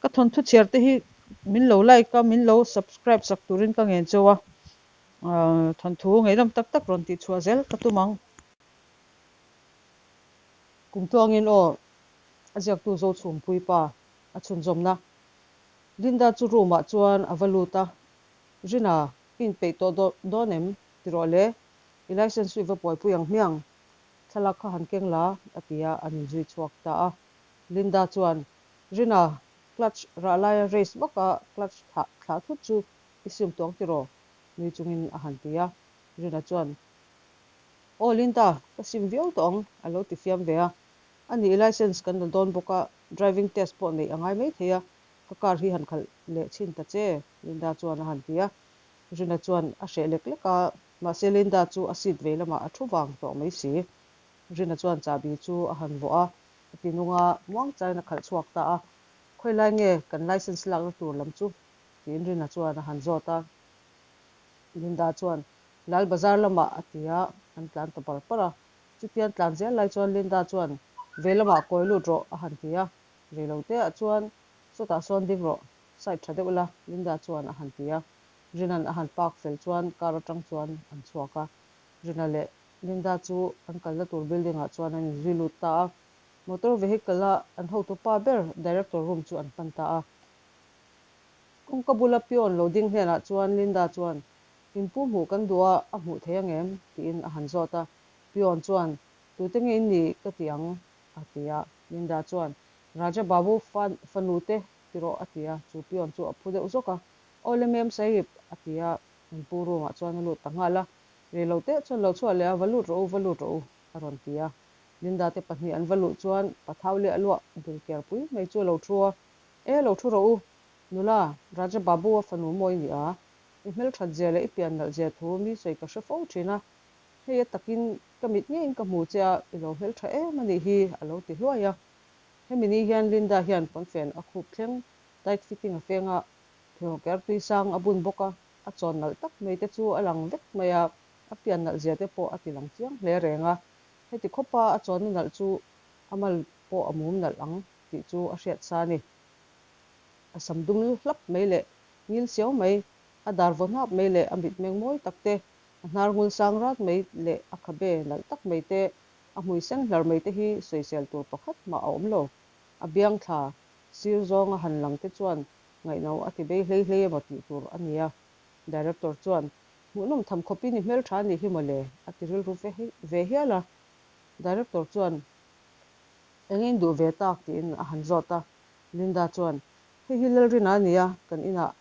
Ka thawnthu chhiar te hi min lo like a, min lo subscribe sak turin ka ngen cheu a, thawnthu ngaihnawm tak tak rawn tih chhuah zel ka tum ang. Kum tluangin aw a ziaktu Zochhumpui pa a chhunzawmna. Linda chu room ah chuan a va lut a, Rina, i inpeih tawh dawn em? Ti rawh le, i license chu i va buaipui ang hmiang. Thlalak kha han keng la, a ti a, an inzui chhuak ta a. Linda chuan, Rina, clutch rah laia race vaka clutch thlah thlah thut chu i sim tawh ang tiraw? nui chungin a han ti a. Rina chuan, Aw Linda, ka sim viau tawh ang, a lo ti fiam ve a. A nih license kan la dawn bawk a, driving test pawh neih a ngai maithei a, ka car hi han khalh leh chhin ta che, Linda chuan a han ti a. Rina chuan a hreh lek lek a, mahse Linda chu a seat vei lamah a thu vang tawh mai si. Rina chuan chahbi chu a han vawh a, a ti nung a, muang chain a khalh chhuak ta a. Khawi lai nge kan license lakna tur lam chu? tiin Rina chuan a han zawt a. Linda chuan, Lal Bazar lamah a ti a, an tlan ta par par a. Chutian tlan zel lai chuan Linda chuan, Vei lamah kawi lut rawh a han ti a. Rei lo te ah chuan, Sawtah sawn ding rawh, side tha deuh la Linda chuan a han ti a. Rina'n a han park fel chuan car atang chuan an chhuak a. Rina leh Linda chu an kalna tur building ah chuan an inzui lut ta a. Motor vehicle a an hotupa ber director room chu an pan ta a. Kawngka bula peon lo ding hnenah chuan Linda chuan, In pu hmuh kan duh a, a hmuh thei ang em? tiin a han zawt a. Peon chuan, Tute nge in nih ka ti ang? a ti a. Linda chuan, Raja Babu fanu te ti rawh a ti a. Chu peon chu a phu deuh zawk a. Aw le mem sahib a ti a. In pu room ah chuan a lut ta nghal a. Rei lo teh chuan lo chhuah leh a, Va lut rawh u, va lut rawh u a rawn ti a. Linda te pahnih an va luh chuan pathau leh a luah dul ker pui mai chu a lo thu a. E, lo thu rawh u, nula, Raja Babu a fanu maw i ni a? I hmelthat zia leh i pian nalh zia thu mi sawi ka hre fo thin a, hei a takin ka mit ngeiin ka hmu che a, i lo hmeltha em a nih hi, a lo ti hluai a. Hemi ni hian Linda hian pawnfen a khup thleng, tight fitting a feng a, pheikhawk er tui sang a bun bawk a, a chawn nalh tak mai te chu a lang vek mai a, a pian nalh zia te pawh a ti lang chiang hle reng a. Heti khawpa a chawnna nalh chu a mal pawh a mum nalh ang tih chu a hriat sa a ni. A sam dum hlap mai leh ngil siau mai, a dar vaw hnap mai leh a mitmeng mawi tak te, a hnar ngul sang rat mai leh a khabe nalh tak mai te, a hmui sen hlar mai te hi sawisel tur pakhat mah a awm lo. A biang thla sir zawnga han lang te chuan ngaihno a ti bei hlei hlei emaw tih tur a ni a. Director chuan, Hmuhnawm tham khawpin i hmeltha a nih hi mawle, a ti rilru ve hial a. Director chuan, Eng in duh ve tak? tiin a han zawt a. Linda chuan, Hei hi Lalrina a nia, kan inah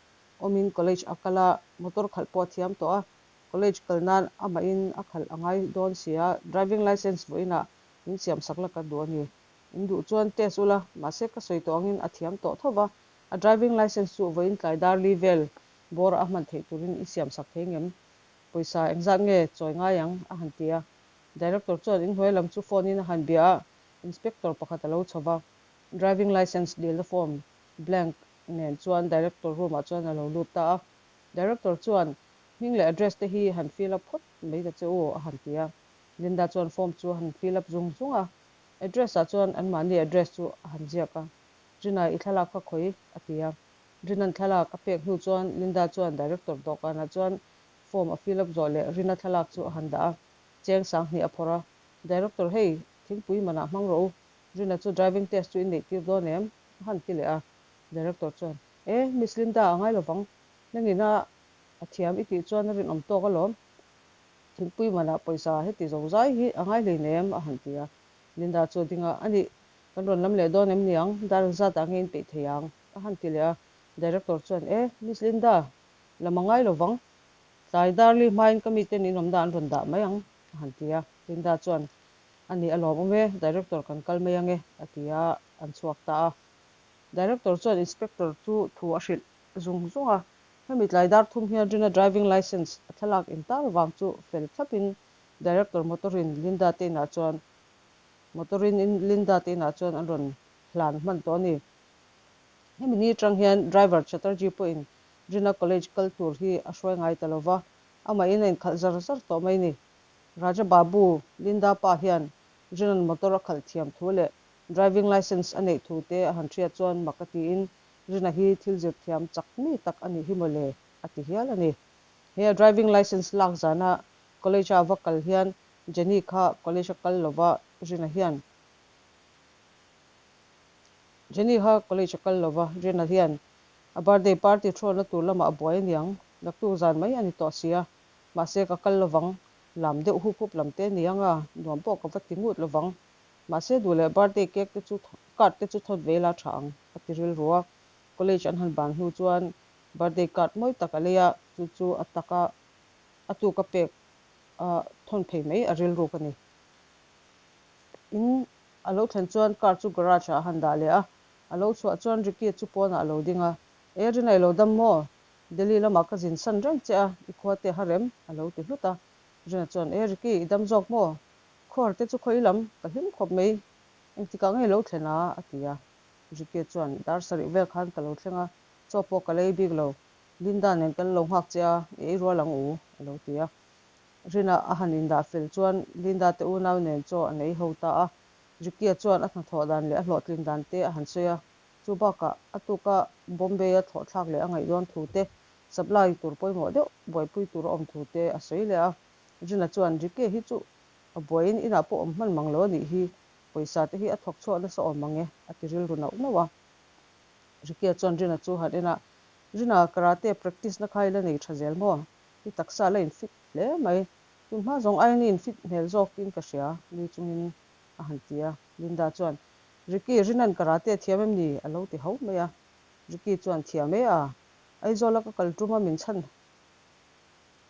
awmin college a kal a, motor khalh pawh a thiam tawh a, college kal nan amahin a khalh a ngai dawn si a, driving licence vawiinah min siam sak la ka duh a ni. In duh chuan test ula, mahse ka sawi tawh angin a thiam tawh tho va, a driving licence chu vawiin tlai dar li vel bawr a hman theih turin i siam sak thei ngem? Pawisa engzat nge chawi ngai ang? a han ti a. Director chuan inhnuai lam chu phone in a han bia a, Inspector pakhat a lo chho va, driving licence dilna form blank nen chuan Director room ah chuan a lo lut ta a. Director chuan, Hming leh address te hi han fill up phawt mai ta che u, a han ti a. Linda chuan form chu a han fill up zung zung a, address ah chuan anmahni address chu a han ziak a. Rina, i thlalak kha khawi? a ti a. Rina'n thlalak a pek hnu chuan Linda chuan Director dawhkanah chuan form a fill up zawh leh Rina thlalak chu a han dah a, cheng sanghnih a phawrh a. Director, hei, thingpui manah hmang rawh u, Rina chu driving test chu i neih tir dawn em? a han ti leh a. Director chuan, E, Miss Linda a ngai lovang, nangina a thiam i tih chuan a rinawm tawk alawm. Thingpui manah pawisa heti zo zai hi a ngai hleinem, a han ti a. Linda chu a ding a, Anih, kan rawn lam leh dawn em niang? Dar zat ah nge in peih thei ang? a han ti leh a. Director chuan, E, Miss Linda, lam a ngai lovang. Tlai darli hmain ka miten in awmna an rawn dah mai ang, a han ti a. Linda chuan, A nih a lawmawm e, Director kan kal mai ang e, a ti a, an chhuak ta a. Director chuan Inspector chu thu a hrilh zung zung a, hemi tlai dar thum hian Rina driving licence a thlalak intar vang chu fel thlapin Director motor-in Linda te inah chuan motor-in Linda te inah chuan an rawn hlan hman tawh a ni. Hemi ni atang hian driver Chatterjee pawhin Rina college kal tur hi a hruai ngai ta lo va, amahin a inkhalh zar zar tawh mai a ni. Raja Babu, Linda pa hian Rinan motor a khalh thiam thu leh driving licence a neih thu te a han hriat chuan mak a tiin Rina hi thil zir thiam chak mi tak a nih hi maw le, a ti hial a ni. He a driving licence lak zana college a va kal hian Jenny kha college a kal lova Rina hian Jenny kha college a kal lova Rina hian a birthday party thrawlna tur lamah a buai aniang, naktuk zan mai a ni tawh si a, mahse ka kal lovang, lam deuh hup hup lam te a ni ang a, nuam pawh ka va ti ngut lovang. Mahse duh leh birthday cake te chu card te chu thawt ve ila tha ang, a ti rilru a. College an han ban hnu chuan birthday card mawi tak a lei a, chu chu a taka a tuka pek a thawn phei mai a rilruk a ni. In a lo thlen chuan car chu garage ah a han dah leh a, a lo chhuah chuan Ricky chu pawnah a lo ding a, E Rina i lo dam maw? Delhi lamah ka zin san reng che a, i khua te a rem, a lo ti hlut a. Rina chuan, E Ricky, i dam zawk maw? Khuar te chu khawi lam, ka hlim khawp mai, engtikah nge lo thlen a? a ti a. Ricky chuan, Dar sarih vel khan ka lo thleng a, chaw pawh ka lei bik lo, Linda nen kan lo nghak che a, i ei rual ang u, a lo ti a. Rina a han indah fel chuan Linda te unau nen chaw an ei ho ta a. Ricky-a chuan a hnathawh dan leh a hlawhtlin dan te a han sawi a, chu bakah a tuka Bombay-a thlawhthlak leh a ngaih dawn thu te, supply tur pawimawh deuh buaipui tur a awm thu te a sawi leh a. Rina chuan, Ricky-a hi chu a buaiin inah pawh awm hman mang lo a nih hi, pawisa te hi a thawk chhuah nasa awm mang e, a ti rilru nauh nauh a. Ricky-a chuan Rina chu han en a, Rina, karate practice na kha i la nei tha zel maw? I taksa la infit hle mai. Tun hma zawng aiin i infit hmel zawkin ka hria, nui chungin a han ti a. Linda chuan, Ricky, Rina'n karate a thiam em ni? a lo ti ho mai a. Ricky chuan, Thiam e a, Aizawla ka kal tum a min chhan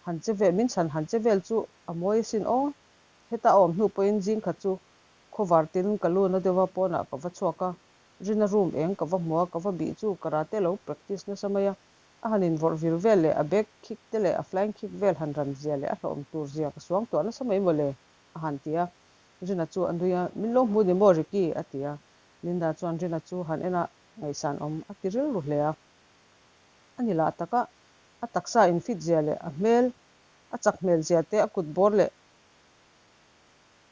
han che vel, min chhan han che vel chu a mawi asin aw. Heta a awm hnu pawhin zing khat chu khawvar tin ka lu na deuh a pawnah ka va chhuak a, Rina room eng ka va hmu a, ka va bih chu karate lo practice nasa mai a. A han invawrh vir vel leh a back kick te leh a flying kick vel han ran zia leh a hlawhawm tur zia ka suang tuah nasa mai mawle, a han ti a. Rina chu a nui a, Min lo hmu ni maw Ricky? a ti a. Linda chuan Rina chu han en a, ngaihsan awm a ti rilru hle a. A ni lah taka a taksa infit zia leh a hmel a chak hmel zia te, a kut bawr leh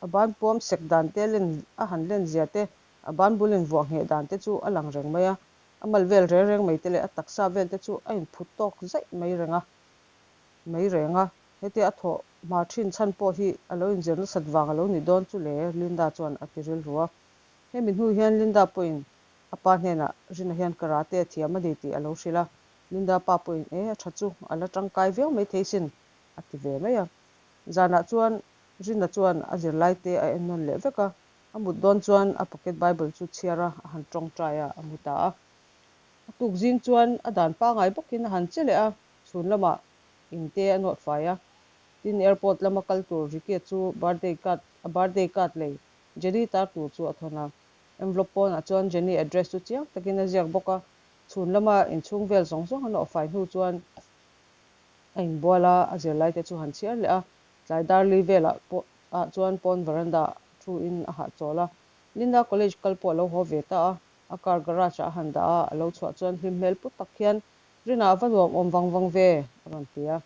a ban puam sek dan te len a han len zia te, a ban bul invuah ngheh dan te chu a lang reng mai a. A mal vel reng reng mai te leh a taksa vel te chu a inphut tawk zaih mai reng a, mai reng a. Hetia a thawh hma thin chhan pawh hi a lo inzir nasat vang a lo nih dawn chu le, Linda chuan a ti rilru a. Hemi hnu hian Linda pawhin a pa hnenah Rina hian karate a thiam a ni tih a lo hrilh a. Linda pa pawhin e, a tha chu a la tangkai viau mai thei sin, a ti ve mai a. Zanah chuan Rina chuan a zirlai te a ennawn leh vek a. A mut dawn chuan a pocket bible chu chhiar a, a han tawngtai a, a mu ta a. A tuk zing chuan a dan pangai bawkin a han che leh a, chhun lamah in te a nawt fai a. Tin, airport lama kal tur Ricky-a chu birthday card a birthday card lei Jenny tar tur chu a thawn a. Envelope pawnah chuan Jenny address chu chiang takin a ziak bawk a. Chhun lama inchhung vel zawng zawng a nawh fai hnu chuan a inbual a, a zirlai te chu han chhiar leh a. Tlai darli velah pawh ah chuan pawn veranda thu in a hahchawl a, Linda college kal pawh a lo haw ve ta a, a car garage ah a han dah a, a lo chhuah chuan hlim hmel put tak hian Rina a va nuam awm vang vang ve a rawn ti a,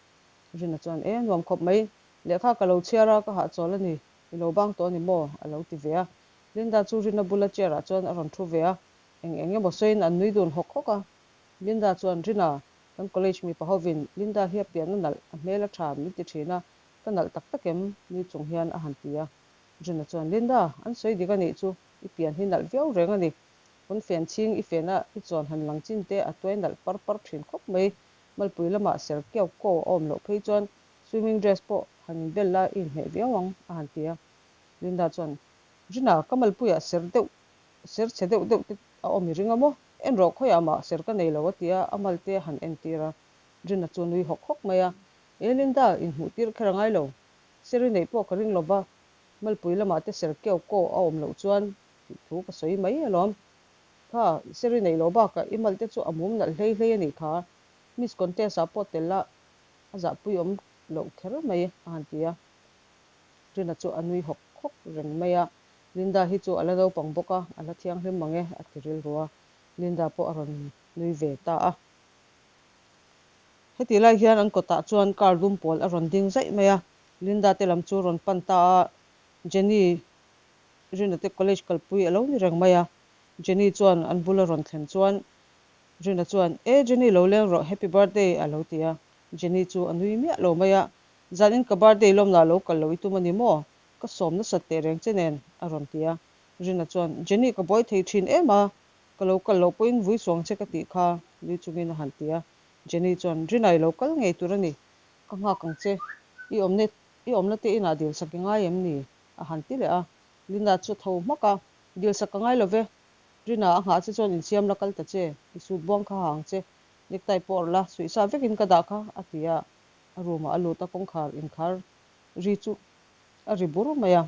Rina chuan E nuam khawp mai, lehkha ka lo chhiar a, ka hahchawl a ni, i lo bang tawh a ni maw? a lo ti ve a, Linda chu Rina bula chair ah chuan a rawn thu ve a, eng eng emaw sawiin an nui dun hawk hawk a, Linda chuan Rina, kan college mipa hovin Linda hi a pian a nalh, a hmel a tha min ti thin a, Ka nalh tak tak em? Nui chung hian a han ti a. Rina chuan, Linda, an sawi dik a nih chu, i pian hi nalh viau reng a ni. Pawn fen chhing i fen a, i chuan han lang chin te a tuai nalh par par thin khawp mai. Malpui lamah ser kiau ko a awm loh phei chuan swimming dress pawh han inbel la i inhmeh viau ang, a han ti a. Linda chuan, Rina, ka malpuiah ser deuh, ser chhe deuh deuh te a awm i ring a maw? En rawh, khawiah mah ser ka nei lo, a ti a, a mal te a han entir a. Rina chu a nui hawk hawk mai a. E Linda, inhmuh tir kher a ngai lo. Sir i neih pawh ka ring lova, Malpui lamah te ser keu ko a awm loh chuan tih thu ka sawi mai alawm. Kha, sir i neih loh bakah i mal te chu a mum nalh hlei hlei a nih kha. Miss contest ah pawh tel la a zahpui awm loh kher mai a han ti a. Rina chu a nui hawk hawk reng mai a, Linda hi chu a la naupang bawk a, a la thianghlim mang e a ti rilru a. Linda pawh a rawn nui ve ta a. Hetih lai hian an kawtah chuan car dum pawl a rawn ding zaih mai a, Linda te lam chu rawn pan ta a, Jenny Rina te college kalpui a lo ni reng mai a, Jenny chuan an bula rawn thlen chuan Rina chuan, E Jenny lo leng rawh, happy birthday a lo ti a. Jenny chu a nui miah lo mai a, Zanin ka birthday lawmna lo kal lo i tum a ni maw? Ka sawm nasat teh reng che nen a rawn ti a. Rina chuan, Jenny ka buai thei thin em a, ka lo kal loh pawhin vui suang che ka tih kha nui chungin a han ti a. Jenny chuan, Rina i lo kal ngei tur a ni, ka nghak ang che, i awmna i awmna te inah dilsak i ngai em ni? a han ti leh a. Linda chu a tho hmak a, Dilsak ka ngai lo ve, Rina a nghah che chuan insiam la kal ta che, i suit buang kha ha ang che, necktie pawh awrh la, suihsa vekin ka dah kha, a ti a, a room ah a lut a, kawngkhar inkhar ri chu a ri bur mai a.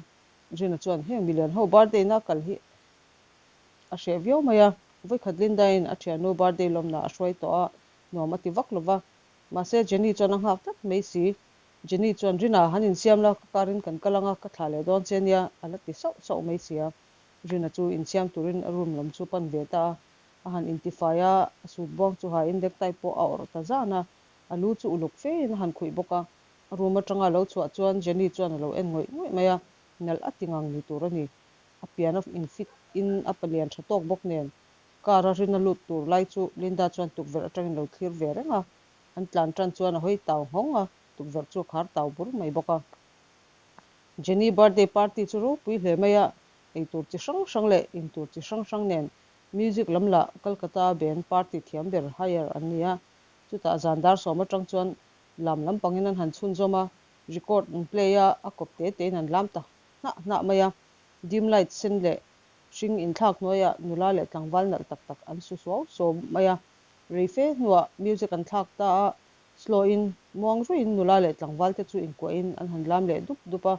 Rina chuan heng milian ho birthday na kal hi a hreh viau mai a, vawikhat Linda-in a thiannu birthday lawmna a hruai tawh a, nuam a ti vak lo va, mahse Jenny chuan a nghak tlat mai si. Jenny chuan Rina han insiam la, ka car in kan kal ang a, ka thlah leh dawn che nia, a la ti sauh sauh mai si a. Rina chu insiam turin a room lam chu pan ve ta a, a han intifai a, a suit buang chu hain necktie pawh a awrh ta zan a, a lu chu uluk fein a han khuih bawk a. A room atanga a lo chhuah chuan Jenny chuan a lo en ngawih ngawih mai a, nalh a ti ngang ni tur a ni. A pian a infit in a palian tha tawk bawk nen car a Rina lut tur lai chu Linda chuan tukverh atangin lo thlir ve reng a, an tlan tan chuan a hawi tau nghawng a, tukverh chu a khar tau bur mai bawk a. Jenny birthday party chu ropui hle mai a, eitur chi hrang hrang leh intur chi hrang hrang nen music lam lah Calcutta band party thiam ber hire an ni a, chutah zan dar sawm atang chuan lam lampangin an han chhunzawm a, record an play a, a kawp te tein an lam ta hnah hnah mai a, dim light sen leh hring inthlak hnuaiah nula leh tlangval nalh tak tak an su suau suau mai a, rei fe hnuah music an thlak ta a, slow in muang ruiin nula leh tlangval te chu inkuahin an han lam leh dup dup a,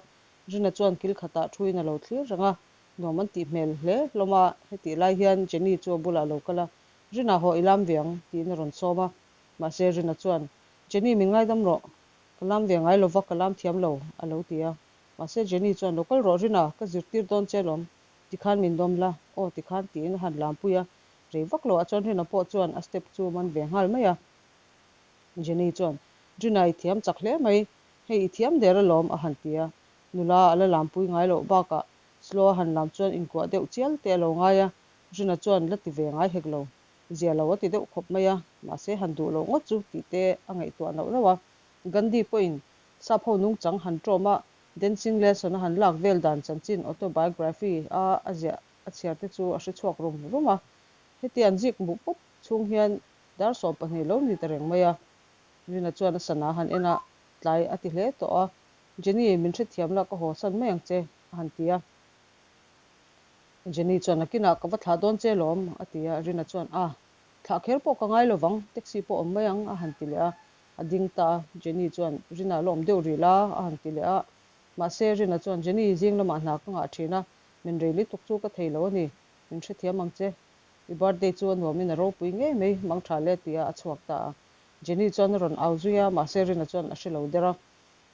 Rina chuan kil khatah thuin a lo thlir reng a, nuam an tih hmel hle hlawm a, hetih lai hian Jenny chu a bulah a lo kal a, Rina haw i lam ve ang tiin a rawn sawm a, mahse Rina chuan Jenny min ngaidam rawh, ka lam ve ngai lova ka lam thiam lo a lo ti a, mahse Jenny chuan lo kal rawh Rina, ka zirtir dawn che alawm, tikhan min dawm la, aw tikhan tiin a han lampui a, rei vak loah chuan Rina pawh chuan a step chu man ve nghal mai a. Jenny chuan Rina i thiam chak hle mai, hei i thiam der alawm a han ti a, nula a la lampui ngai loh bakah slow a han lam chuan inkuah deuh chial te a lo ngai a, Rina chuan la ti ve ngai hek lo. Zia lo a ti deuh khawp mai a, mahse han duh loh ngawt chu tih te a ngaihtuah nauh nauh a. Gandhi pawhin sap ho nungchang han ṭawm a, dancing lesson a han lak vel dan chanchin autobiography a a ziah a chhiar te chu a hre chhuak rum rum a. Heti an zik muh pup chhung hian dar 12 lo ni ta reng mai a. Rina chuan a sana han en a, tlai a ti hle tawh a. Jenny, min hrethiam la ka haw san mai ang che, a han ti a. Jenny chuan, Nakinah ka va thlah dawn che lawm, a ti a. Rina chuan, A, thlah kher pawh ka ngai lovang, taxi pawh awm mai ang, a han ti leh a. A ding ta a. Jenny chuan, Rina la awm deuh rih la, a han ti leh a. Mahse, Rina chuan, Jenny, zing lamah hna ka ngah thin a, min rei lutuk chu ka thei lo a ni, min hrethiam ang che. I birthday chu a nuamin a ropui ngei mai, mang tha le, ti a a chhuak ta a. Jenny chuan a rawn au zui a, mahse Rina chuan a hre lo der a.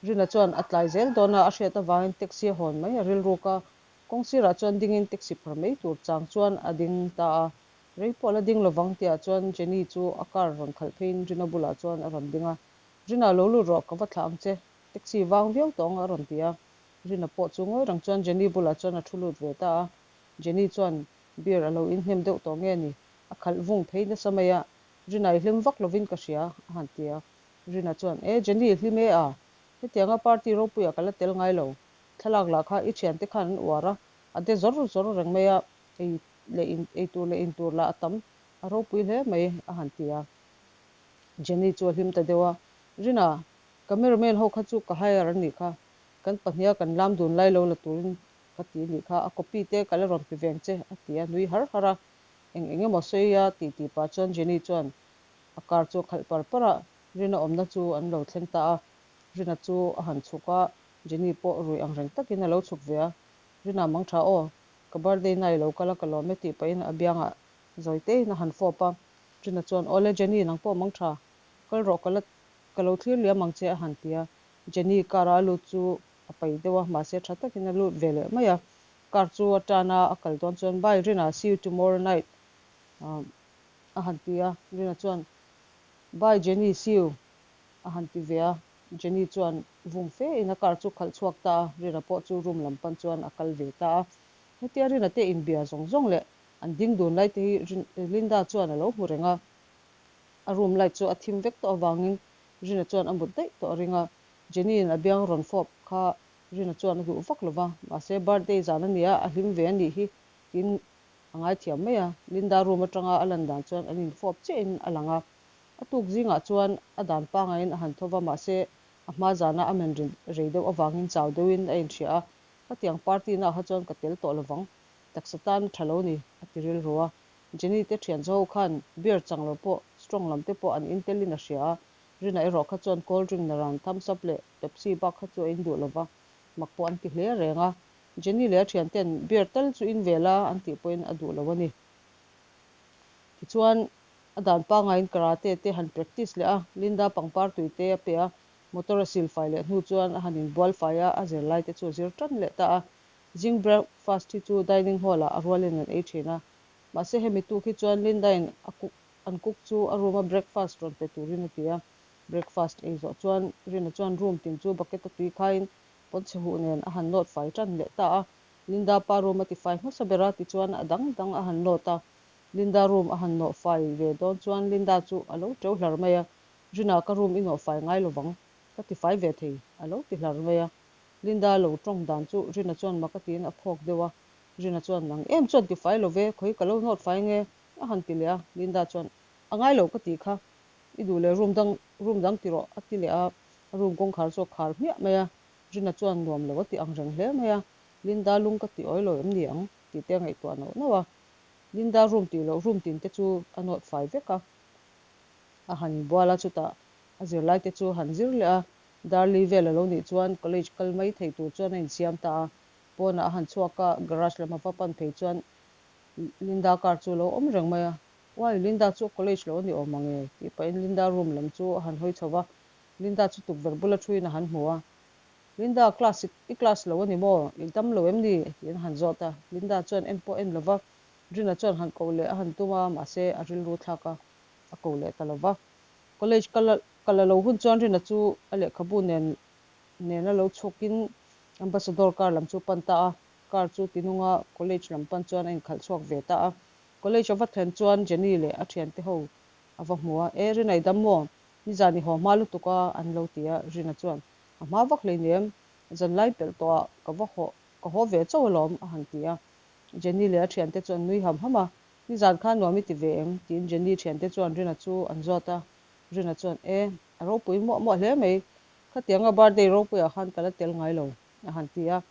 Rina chuan a tlai zel dawn a, a hriat avangin taxi a hawn mai a rilruk a, kawng sirah chuan dingin taxi phar mai tur chang chuan a ding ta a. Rei pawh a la ding lovang tihah chuan Jenny chu a car rawn khalh pheiin Rina bulah chuan a rawn ding a, Rina lo lut rawh, ka va thlah ang che, taxi vang viau tawh ang a rawn ti a. Rina pawh chu ngawi reng chuan Jenny bulah chuan a thu lut ve ta a. Jenny chuan beer a lo inhnem deuh tawh nge ni, a khalh vung phei nasa mai a, Rina i hlim vak lovin ka hria a han ti a. Rina chuan, E Jenny, hlim e a, hetianga party ropuiah ka la tel ngai lo. Thlalak lah kha i thiante khan an uar a, a de zawr zawr reng mai a, ei leh in, ei tur leh in tur lah a tam, a ropui hle mai a han ti a. Jenny chu a hlim ta deuh a, Rina, cameraman ho kha chu ka hire an nih kha, kan pahniha kan lam dun lai lo la turin ka ti nih kha, a copy te ka la rawn pe veng che a ti a, nui har har a. Eng eng emaw sawi a tih tih pah chuan Jenny chuan a car chu a khalh par par a, Rina awmna chu an lo thleng ta a. Rina chu a han chhuk a, Jenny pawh rui ang reng takin a lo chhuk ve a. Rina mang tha aw, ka birthday na i lo kal a ka lawm e tih pahin a biangah zawi tein a han fawp a. Rina chuan Awle Jenny nang pawh mang tha, kal rawh ka la ka lo thlir liam ang che a han ti a. Jenny car a a lut chu a pai deuh a, mahse tha takin a lut ve leh mai a. Car chu a tan a, a kal dawn chuan Bye Rina, see you tomorrow night a han ti a, Rina chuan Bye Jenny, see you a han ti ve a, Jenny chuan vung fe in a car chu khalh chhuak ta a, Rina pawh chu room lam pan chuan a kal ve ta a. Hetia Rina te inbia zawng zawng leh an ding dun lai te hi Linda chuan a lo hmu reng a. A room light chu a thim vek tawh avangin Rina chuan a mut daih tawh a ring a. Jenny-in a biang rawn fawp kha Rina chuan a duh vak lo va, mahse birthday zan a nia, a hlim ve a nih hi tiin a ngaithiam mai a. Linda room atanga a lan dan chuan an infawp chiahin a lang a. A tuk zingah chuan a dan pangaiin a han tho va, mahse a hma zana a men rei deuh avangin chau deuhin a inhria a, Khatiang party naah kha chuan ka tel tawh lovang, taksa tan a tha lo ni, a ti rilru a. Jenny te thian zaho khan beer chang lo pawh strong lam te pawh an in telin a hria a, Rina erawh kha chuan cold drink naran thumbs up leh Pepsi bak kha chu a in duh lova, mak pawh an ti hle reng a. Jenny leh a thian ten beer tal chu in ve la an tih pawhin a duh lo a ni. Tichuan a dan pangaiin karate te han practice leh a, Linda pangpar tui te a pe a, motor a sil fai leh hnu chuan a han inbual fai a, a zirlai te chu a zir tan leh ta a. Zing breakfast hi chu dining hall ah a rualin an ei thin a, mahse hemi tuk hi chuan Linda-in a cook an cook chu a room a breakfast rawn pe turin a ti a. Breakfast ei zawh chuan Rina chuan room tin chu bucket a tui khaiin pawnchhe huh nen a han nawt fai tan leh ta a. Linda pa room a ti fai hmasa ber a, tichuan a dang dang a han nawt a. Linda room a han nawh fai ve dawn chuan Linda chu a lo teu hlar mai a, Rina ka room i nawh fai ngai lovang, ka ti fai ve thei a lo ti hlar mai a. Linda lo tawng dan chu Rina chuan mak a tiin a phawk deuh a, Rina chuan nang em chuan ti fai lo ve, khawi ka lo nawt fai nge? a han ti leh a, Linda chuan a ngai lo ka tih kha, i duh leh room dang room dang ti rawh a ti leh a, a room kawngkhar chu a khar hmiah mai a, Rina chuan nuam lo a ti ang reng hle mai a, Linda lung ka ti awi lo em ni ang tih te a ngaihtuah nauh nauh a, Linda room tih loh room tin te chu a nawt fai vek a, a han inbual a, chutah a zirlai te chu a han zir leh a, Darli vel a lo nih chuan college kal mai thei tur chuan a insiam ta a, pawnah a han chhuak a, garage lam a va pan phei chuan Linda car chu a lo awm reng mai a, Uai, Linda chu college lo a ni awm ang e tih pahin Linda room lam chu a han hawi chho va, Linda chu tukverh bula thuin a han hmu a, Linda, class i class lo a ni maw? I dam lo em ni? tiin a han zawt a, Linda chuan en pawh en lo va, Rina chuan han koh leh a han tum a, mahse a rilru thlak a, a ko leh ta lo va. College kal kal a lo hun chuan Rina chu a lehkhabu nen nena lo chhukin Ambassador car lam chu pan ta a, car chu tinunga college lam pan chuan a inkhalh chhuak ve ta a. College a va thlen chuan Jenny leh a thiante ho a va hmu a, E Rina i dam maw? Nizan i haw hma lutuk a an lo ti a, Rina chuan a hma vak hleinem, zanlai pelh tawh ah ka va haw ka haw ve chauh alawm a han ti a. Jenny leh a thiante chu an nui ham ham a, Nizan khan nuam i ti ve em? tiin Jenny thiante chuan Rina chu an zawt a, Rina chuan E, a ropui muah muah hle mai, khatianga birthday ropuiah khan ka la tel ngai lo a han ti a.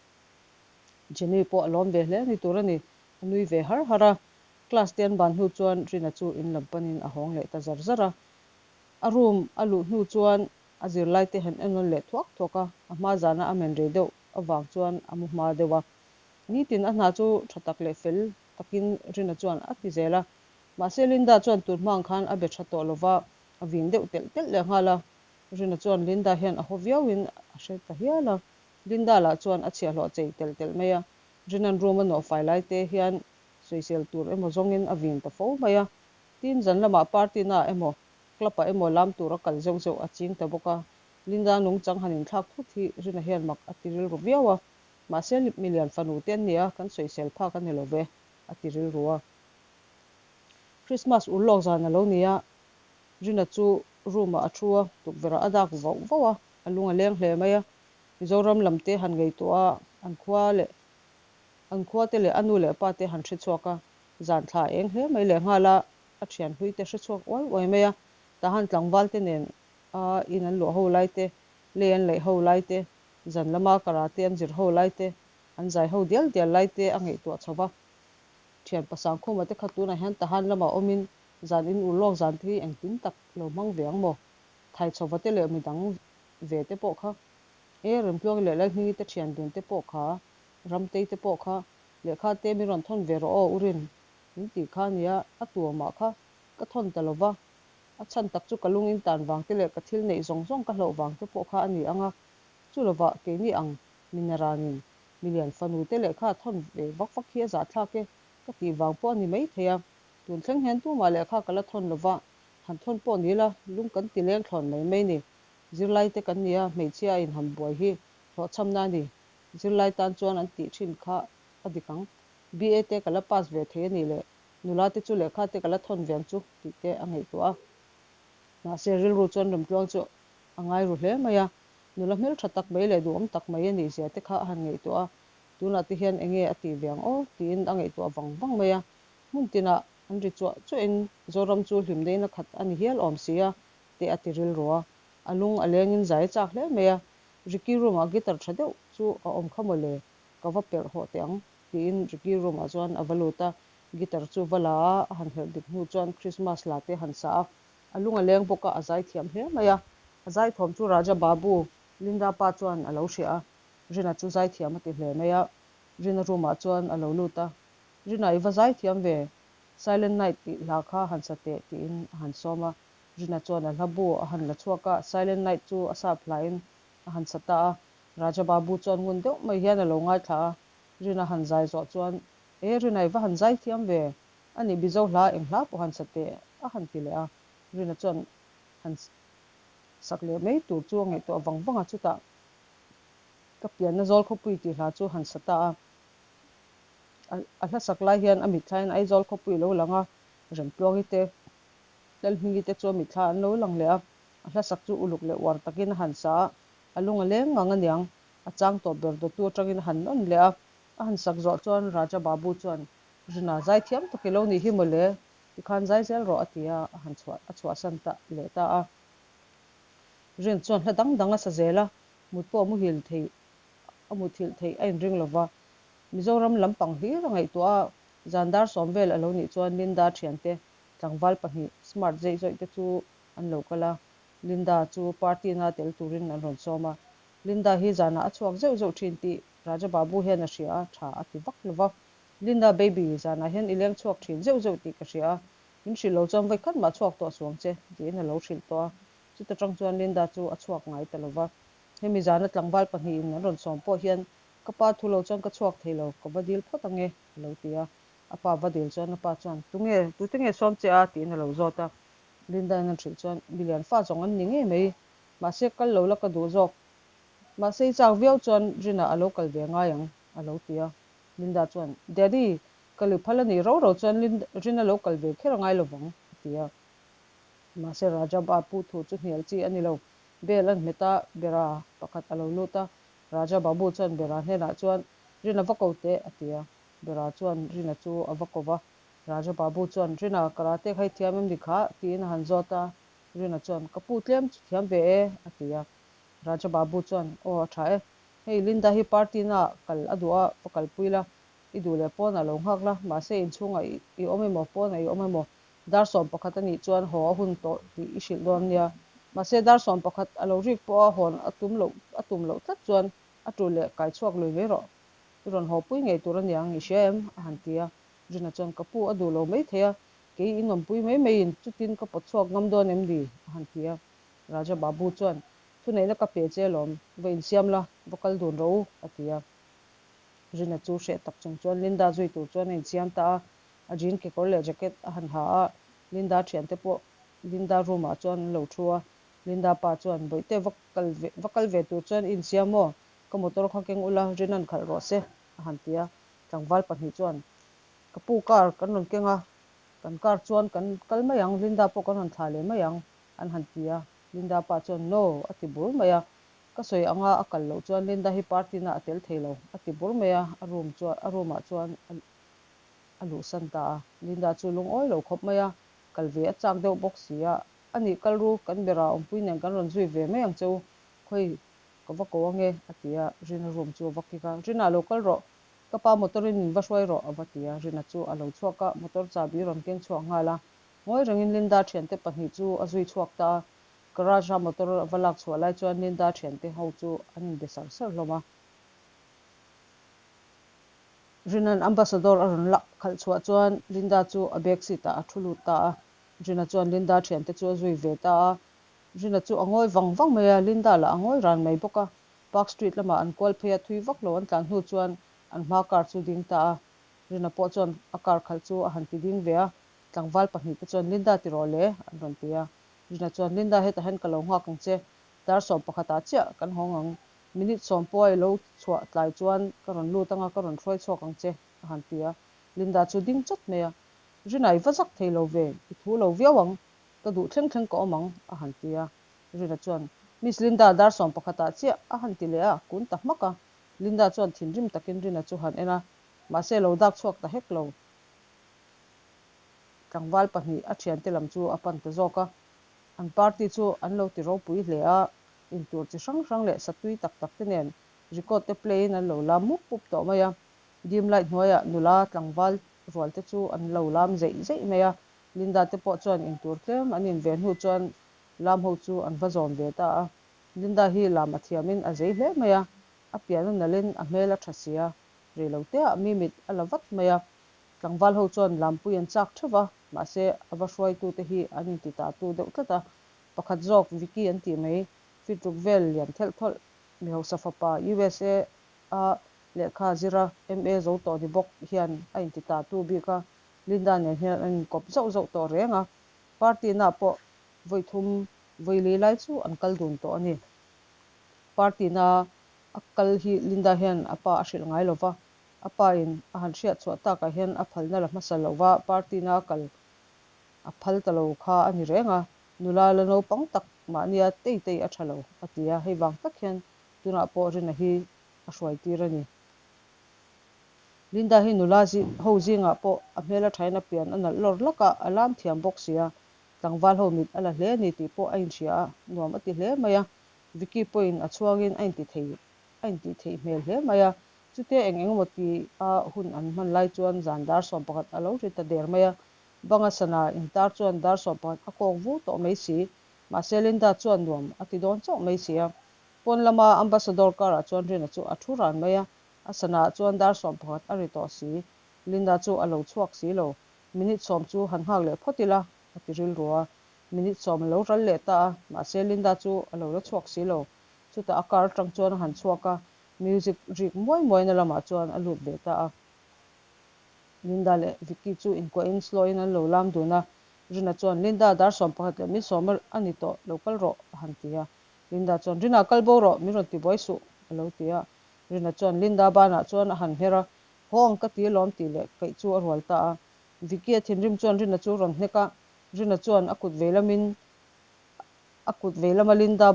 Jenny pawh a lawm ve hle ni tur a ni, a nui ve har har a. Class te an ban hnu chuan Rina chu in lam panin a hawng leh ta zar zar a. A room a luh hnu chuan a zirlai te han en awn leh thuak thuak a, a hma zana a men rei deuh avang chuan a mu hma deuh a. Nitin a hna chu tha tak leh fel takin Rina chuan a ti zel a. Mahse Linda chuan tun hma ang khan a be tha tawh lova, a vin deuh telh telh leh nghal a. Rina chuan Linda hian a haw viauin a hre ta hial a. Linda lah chuan a chhiahhlawh chei telh telh mai a, Rinan room a nawhfai lai te hian sawisel tur emaw zawngin a vin ta fo mai a. Tin, zan lamah party naah emaw, club ah emaw lam tur a kal zeuh zeuh a ching ta bawk a. Linda nungchang han inthlak thut hi Rina hian mak a ti rilru viau a. Mahse, milian fanu te an ni a, kan sawisel phak a ni lo ve, a ti rilru a. Christmas urlawk zan a lo ni a, Rina chu room ah a thu a, tukverh ah a dak vauh vauh a, a lung a leng hle mai a. Mizoram lam te han ngaihtuah a, an khua leh an khua te leh a nu leh pa te han hre chhuak a, zan thla a eng hle mai leh nghal a, a thian hlui te hre chhuak uai uai mai a, tahan tlangval te nen a in an luah ho lai te, lei an laih ho lai te, zan lama karate an zir ho lai te, an zai ho dial dial lai te a ngaihtuah chho va. Thian pasangkhuma te kha tunah hian tahan lamah awmin zan in urlawk zan te hi engtin tak lo hmang ve ang maw? Thaichhova te leh midang ve te pawh kha e Remtluangi leh Lalhmingi te thian dun te pawh kha Ramtei te pawh kha lehkha te min rawn thawn ve rawh aw Urin min tih kha nia a tuamah kha ka thawn ta lo va a chhan tak chu ka lung in tan vang te leh ka thil neih zawng zawng ka hlauh vang te pawh kha a ni ang a chu lovah keini ang minaranin milian fanu te lehkha thawn ve vak vak hi a zahthlak e ka tih vang pawh a ni mai thei a tun thleng hian tumah lehkha ka la thawn lo va han thawn pawh ni la lung kan ti leng thlawn mai mai ni. Zirlai te kan nia, hmeichhia a inham buai hi hlawhchhamna a ni. Zirlai tan chuan an tih thin kha a dik ang. BA te ka la pass ve thei a nih leh nula te chu lehkha te ka la thawn ve ang chu tih te a ngaihtuah a. Mahse, rilru chuan Remtluang chu a ngai ru hle mai a, nula hmeltha tak mai leh duhawm tak mai a nih zia te kha a han ngaihtuah a, tunah te hian enge a tih ve ang aw tiin a ngaihtuah vang vang mai a, hmun tinah an ri chuah chuahin Zoram chu hlimna in a khat a ni hial awm si a te a ti rilru a, a lung a lengin zai a chak hle mai a, Ricky room ah guitar tha deuh chu a awm kha mawle, ka va perh hawh teh ang tiin Ricky room ah chuan a va lut a, guitar chu va la a, a han herh dik hnu chuan Christmas hla te a han sa a, a lung a leng bawk a, a zai thiam hle mai a, a zai thawm chu Raja Babu, Linda pa chuan a lo hria a, Rina chu zai thiam a ti hle mai a, Rina room ah chuan a lo lut a, Rina i va zai thiam ve, Silent Night tih hla kha han sa teh tiin a han sawm a, Rina chuan a hla bu a han la chhuak a, Silent Night chu a sap hlain a han sa ta a, Raja Babu chuan ngun deuh mai hian a lo ngaithla a, Rina han zai zawh chuan, E Rina i va han zai thiam ve, a nih Mizo hla eng hla pawh han sa teh a han ti leh a, Rina chuan han sak leh mai tur chu a ngaihtuah vang vang a, chutah ka pianna zawl khawpui tih hla chu han sa ta a, a hla sak lai hian a mitthlain Aizawl khawpui lo lang a, Remtluangi te Lalhmingi te chu a mitthla an lo lang leh a, a hla sak chu uluk leh uar takin a han sa a, a lung a leng ngang aniang, a chang tawp ber dawtu atangin a han nawn leh a, a han sak zawh chuan Raja Babu chuan, Rina, zai thiam tak i lo nih hi mawle, tikhan zai zel rawh a ti a, a han chhuah a chhuahsan ta leh ta a. Rin chuan hla dang dang a sa zel a, mut pawh a muhil thei a muthilh theih a inring lova, Mizoram lampang hlir a ngaihtuah a, zan dar sawm vel a lo nih chuan Linda thiante Tlangval pahnih smart zeih zawih te chu an lo kal a, Linda chu party na tel turin an rawn sawm a. Linda hi zanah a chhuak zeuh zeuh thin tih Raja Babu hian a hria a, tha a ti vak lo va. Linda baby, zanah hian i leng chhuak thin zeuh zeuh tih ka hria a, min hrilh lo chuan vawi khat mah chhuak tawh suang che, tiin a lo hrilh tawh a. Chuta tang chuan Linda chu a chhuak ngai ta lo va. Hemi zana tlangval pahnihin an rawn sawm pawh hian ka pa thu lo chuan ka chhuak thei lo, ka va dil phawt ange, a lo ti a. A pa va dil chuan a pa chuan, Tunge, tute nge sawm che a? tiin a lo zawt a. Linda-in a hrilh chuan, Milian fa zawng an ni ngei mai, mahse kal lo la ka duh zawk. Mahse i chak viau chuan Rina a lo kal ve ngai ang, a lo ti a. Linda chuan, Daddy, kal i phal a nih ro ro chuan Rina lo kal ve kher a ngai lovang, a ti a. Mahse Raja ba pu thu chu hnial chi a ni lo. Bel an hmet a, Bera pakhat a lo lut a. Raja Babu chuan Bera hnenah chuan, Rina va ko teh, a ti a. Bera chuan Rina chu a va ko va, Raja Babu chuan, Rina, karate kha i thiam em ni kha? tiin a han zawt a. Rina chuan, Ka pu tlem chu thiam ve e, a ti a. Raja Babu chuan, Aw, a tha e. Hei Linda hi party naah kal a duh a, va kalpui la. I duh leh pawnah lo nghak la, mahse inchhungah i awm emaw, pawnah i awm emaw, dar 11 a nih chuan haw a hun tawh tih i hrilh dawn nia. Mahse dar 11 a lo rik pawha hawn a tum loh a tum loh tlat chuan a tul leh kai chhuak lui mai rawh. I rawn haw pui ngei tur a niang, i hria em? a han ti a. Rina chuan, Ka pu a duh lo mai thei a, kei in awmpui mai maiin chutin ka pawt chhuak ngam dawn em ni? a han ti a. Raja Babu chuan, Thuneihna ka pe che alawm, va insiam la, va kal dun rawh u, a ti a. Rina chu hreh tak chung chuan Linda zui tur chuan a insiam ta a, a jean kekawr leh jacket a han ha a, Linda thiante pawh Linda room ah chuan an lo thu a. Linda pa chuan, Bawihte, va kal ve, va kal ve tur chuan i insiam maw? Ka motor kha keng ula, Rinan khalh rawh se, a han ti a. Tlangval pahnih chuan, Ka pu car kan rawn keng a, kan car chuan kan kal mai ang, Linda pawh kan rawn thlah leh mai ang, an han ti a. Linda pa chuan, No, a ti bur mai a. Ka sawi anga a kal loh chuan Linda hi party na a tel thei lo, a ti bur mai a, a room chuan a room ah chuan a luhsan ta a. Linda chu lungawi lo khawp mai a, kal ve a chak deuh bawk si a. A nih kal ru, kan bera awmpui nen kan rawn zui ve mai ang che u, khawi Ka va ko ange, a ti a, Rina room chu a va kik a, Rina lo kal rawh, ka pa motor in min va hruai rawh, a va ti a, Rina chu a lo chhuak a, motor chahbi rawn keng chhuak nghal a, ngawi rengin Linda thiante pahnih chu a zui chhuak ta a, garage a motor a va lak chhuah lai chuan Linda thiante ho chu an inbe sar sar hlawm a. Rina'n Ambassador a rawn lak khalh chhuah chuan Linda chu a back seat ah a thu lut ta a, Rina chuan Linda thiante chu a zui ve ta a, Rina chu a ngawi vang vang mai a, Linda lah a ngawi ran mai bawk a. Park Street lamah an kual phei a, thui vak lo an tlan hnu chuan an hma car chu ding ta a. Rina pawh chuan a car khalh chu a han ti ding ve a, tlangval pahnih te chuan Linda ti rawh le an rawn ti a. Rina chuan Linda hetah hian ka lo nghak ang che, dar sawm pakhatah chiah kan hawng ang, minute sawm pawh a i lo chhuah tlai chuan ka rawn lut anga ka rawn hruai chhuak ang che a han ti a. Linda chu ding chawt mai a, Rina i va zak thei lo ve, i thu lo viau ang. Ka duh thleng thleng ka awm ang, a han ti a. Rina chuan, Miss Linda, dar 11 ah chiah, a han ti leh a, kun ta hmak a. Linda chuan thinrim takin Rina chu han en a, mahse lo dak chhuak ta hek lo. Tlangval pahnih a thiante lam chu a pan ta zawk a. An party chu an lo ti ropui hle a, intur chi hrang hrang leh satui tak tak te nen record te play in an lo lam mup mup tawh mai a. Dim light hnuaiah nula tlangval rual te chu an lo lam zeih zeih mai a. Linda te pawh chuan intur tlem an in ve hnu chuan lam ho chu an va zawm ve ta a. Linda hi lam a thiamin a zei hle mai a, a pian a nalhin a hmel a tha si a, rei lo teah mi mit a la vat mai a. Tlangval ho chuan lampui an chak theuh va, mahse a va hruaitute hi an inti ta tu deuh tlat a. Pakhat zawk Vicky an tih mai, fit ruk vel lian thelh thawlh, mi hausa fapa USA a lehkha zira MA zo tawh ni bawk hian a inti ta tu bik a, Linda nen hian an inkawp zauh zauh tawh reng a. Party na pawh vawi thum vawi lei lai chu an kal dun tawh a ni. Party na a kal hi Linda hian a pa a hrilh ngai lo va, a pa in a han hriat chhuah takah hian a phalna la hmasa lo va, party na a kal a phal ta lo kha a ni reng a, nula la naupang tak mahnia tei tei a tha lo a ti a, hei vang tak hian tunah pawh Rina hi a hruai tir a ni. Linda hi nula ho zingah pawh a hmel a thain a pian a nalh lawr lak a, a lam thiam bawk si a, tlangval ho mit a la hle a ni tih pawh a inhria a, nuam a ti hle mai a. Vicky pawhin a chhuangin a inti thei a intih theih hmel hle mai a, chutia eng eng emaw ti a hun an hman lai chuan zan dar 11 a lo ri ta der mai a, banga sana intar chuan dar 11 a kawk vu tawh mai si, mahse Linda chuan nuam a ti dawn chauh mai si a. Pawn lama Ambassador car ah chuan Rina chu a thu ran mai a, a sana ah chuan dar 11 a ri tawh si, Linda chu a lo chhuak si lo, minute 10 chu han nghak leh phawt ila a ti rilru a, minute 10 a lo ral leh ta a, mahse Linda chu a lo la chhuak si lo, chutah a car atang chuan a han chhuak a, music rik muai muaina lamah chuan a lut ve ta a. Linda leh Vicky chu inkuahin slow in an lo lam dun a, Rina chuan Linda dar 11 leh min 10 a ni tawh, lo kal rawh a han ti a. Linda chuan Rina kal bo rawh, min rawn ti buai suh a lo ti a. Rina chuan Linda banah chuan a han hmer a, haw ang ka ti alawm tih leh kaih chu a rual ta a. Vicky a thinrim chuan Rina chu rawn hnek a, Rina chuan a kut vei lamin a kut vei lama Linda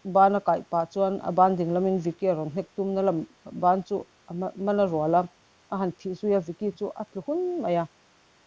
ban a kaih pah chuan a ban ding lamin Vicky a rawn hnek tumna lam ban chu a man a rual a, a han thih zui a, Vicky chu a tlu hun mai a.